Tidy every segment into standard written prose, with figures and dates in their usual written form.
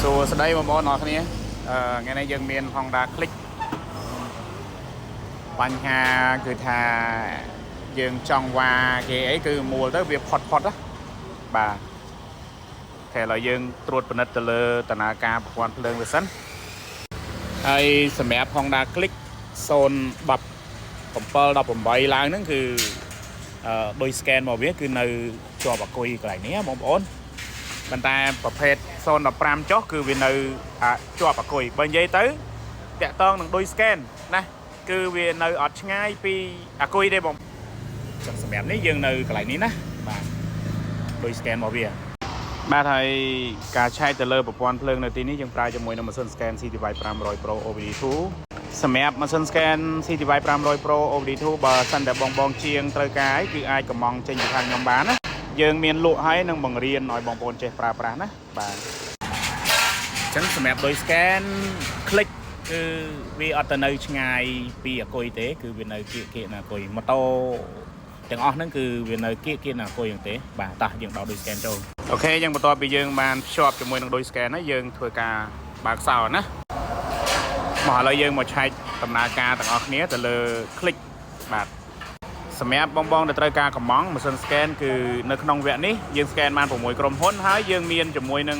សួស្តីបងប្អូនអរគ្នាថ្ងៃនេះយើងមាន Honda Click បញ្ហាគឺថាយើងចង់វ៉ាគេអីគឺមួលទៅវាផុតផុតណាបាទតែឥឡូវយើងត្រួតពិនិត្យទៅលើដំណើរការប្រព័ន្ធភ្លើងវាសិនហើយសម្រាប់ Honda Click 017 18ឡើងហ្នឹងគឺដោយ scan មកវាគឺនៅជាប់អាគុយកន្លែងនេះណាបងប្អូន ប៉ុន្តែប្រភេទ015ចុះគឺវានៅជាប់អាគុយបើនិយាយទៅតាក់តងនឹងដូច scan ណាគឺវានៅអត់ឆ្ងាយពីអាគុយទេបងចឹងសម្រាប់នេះយើងនៅកន្លែងនេះណាបាទដូច scan មកវាបាទហើយការឆែកទៅលើប្រព័ន្ធភ្លើងនៅទីនេះយើងប្រើជាមួយនឹងម៉ាស៊ីន scan CTY 500 Pro OBD2 សម្រាប់ម៉ាស៊ីន scan CTY 500 Pro OBD2 បើសិនតែបងបងជាងត្រូវការអីគឺអាចកំងចេញពីខាងខ្ញុំបានណាយើងមានលក់ហើយនឹងបង្រៀនឲ្យបងប្អូនចេះប្រើប្រាស់ណាបាទអញ្ចឹងសម្រាប់ដោយ scan click គឺវាអត់ទៅនៅឆ្ងាយពីអាគុយទេ គឺវានៅគៀកគៀកនៅអាគុយម៉ូតូទាំងអស់ហ្នឹងគឺវានៅគៀកគៀកនៅអាគុយហ្នឹងទេបាទតោះយើងដោតដូច scan ចូល OK យើងបន្ទាប់ពីយើងបានភ្ជាប់ជាមួយនឹងដូច scan ហើយយើងធ្វើការបើកសោណាមកឥឡូវយើងមកឆែកដំណើរការទាំងអស់គ្នាទៅលើ click បាទសម្រាប់បងបងដែលត្រូវការកំងម៉ាស៊ីន scan គឺនៅក្នុងវគ្គនេះយើង scan បាន6ក្រុមហ៊ុនហើយយើងមានជាមួយនឹង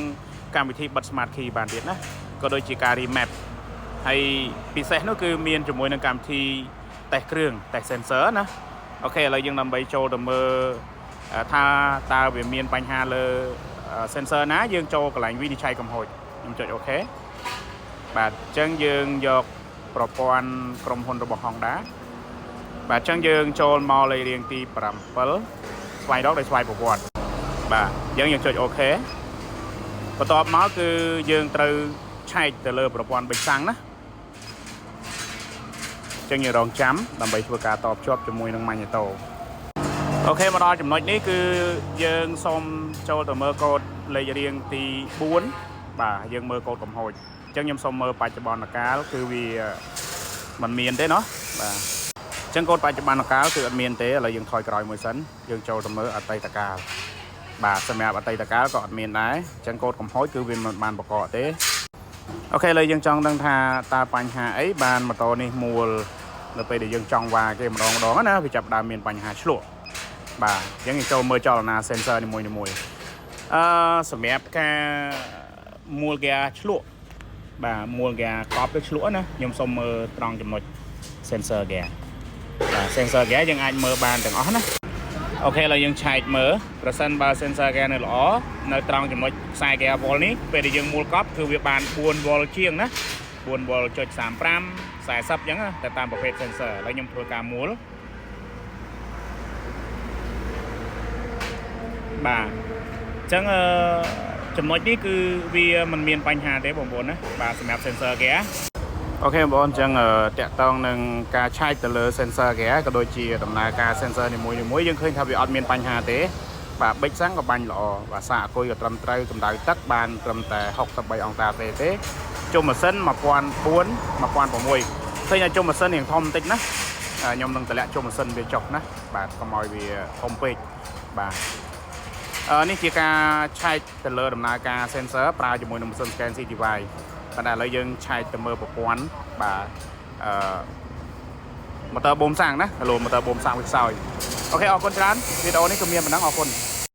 កម្មវិធីបិទ smart key បានទៀតណាក៏ដូចជាការ remap ហើយពិសេសនោះគឺមានជាមួយនឹងកម្មវិធីតេស្តគ្រឿងតេស្ត sensor ណា OK ឥឡូវយើងដើម្បីចូលទៅមើលថាតើវាមានបញ្ហាលើ sensor ណាយើងចូលកន្លែងវិនិច្ឆ័យកំហុសខ្ញុំចុច OK បាទអញ្ចឹងយើងយកប្រព័ន្ធក្រុមហ៊ុនរបស់ Honda បាទអញ្ចឹងយើងចូលមកលេខរៀងទី7ស្វែងរកដោយស្វ័យប្រវត្តិបាទអញ្ចឹងយើងចុច OK បន្ទាប់មកគឺយើងត្រូវឆែកទៅលើប្រព័ន្ធប៊ិចសាំងណាអញ្ចឹងយើងរងចាំដើម្បីធ្វើការតភ្ជាប់ជាមួយនឹងម៉ាញ៉េតូ OK មកដល់ចំណុចនេះគឺយើងសូមចូលទៅមើលកូដលេខរៀងទី4បាទយើងមើលកូដកំហូចអញ្ចឹងខ្ញុំសូមមើលបច្ចុប្បន្នកាលគឺវាមិនមានទេណោះបាទអញ្ចឹងកូដបច្ចុប្បន្នកាលគឺអត់មានទេឥឡូវយើងថយក្រោយមួយសិនយើងចូលទៅមើលអតីតកាលបាទសម្រាប់អតីតកាលក៏អត់មានដែរអញ្ចឹងកូដកំហុចគឺវាមិនបានបកកទេ OK ឥឡូវយើងចង់ដឹងថាតើបញ្ហាអីបានម៉ូតូនេះមួលនៅពេលដែលយើងចង់វ៉ាគេម្ដងម្ដងណាវាចាប់ផ្ដើមមានបញ្ហាឆ្លក់បាទអញ្ចឹងយើងចូលមើលចលនា sensor នីមួយៗសម្រាប់ការមួលហ្គាឆ្លក់បាទមួលហ្គាកប់ទៅឆ្លក់ណាខ្ញុំសូមមើលត្រង់ចំណុច sensor ហ្គាបាទ sensor ហ្គាយើងអាចមើលបានទាំងអស់ណា OK ឥឡូវយើងឆែកមើលប្រសិនបើ sensor ហ្គានៅល្អនៅត្រង់ចំណុចខ្សែហ្គាវ៉ុលនេះពេលដែលយើងមួលកប់គឺវាបាន4វ៉ុលជាងណា4វ៉ុលចុច35 40អញ្ចឹងណាតែតាមប្រភេទ sensor ឥឡូវខ្ញុំធ្វើការមួលបាទអញ្ចឹងចំណុចនេះគឺវាមិនមានបញ្ហាទេបងប្អូនណាបាទសម្រាប់ sensor ហ្គា OK បងប្អូនអញ្ចឹងតាក់ទងនឹងការឆែកទៅលើ sensor ហ្គាក៏ដូចជាដំណើរការ sensor នីមួយៗយើងឃើញថាវាអត់មានបញ្ហាទេបាទប៊ិចសាំងក៏បាញ់ល្អបាទសាកអាគុយក៏ត្រឹមត្រូវកម្ដៅទឹកបានត្រឹមតែ63អង្សាសេទេជុំម៉ាស៊ីន1004 1006ឃើញថាជុំម៉ាស៊ីនរៀងធំបន្តិចណាខ្ញុំនឹងតម្លាក់ជុំម៉ាស៊ីនវាចុះណាបាទកុំឲ្យវាធំពេកបាទនេះជាការឆែកទៅលើដំណើរការ sensor ប្រើជាមួយនឹងម៉ាស៊ីន scan CTY ប៉ុន្តែឥឡូវយើងឆែកទៅមើលប្រព័ន្ធបាទម៉ូទ័របូមសាំងណាហៅម៉ូទ័របូមសាំងវាខ្សោយ OK អរគុណច្រើនវីដេអូនេះក៏មានប៉ុណ្ណឹងអរគុណ។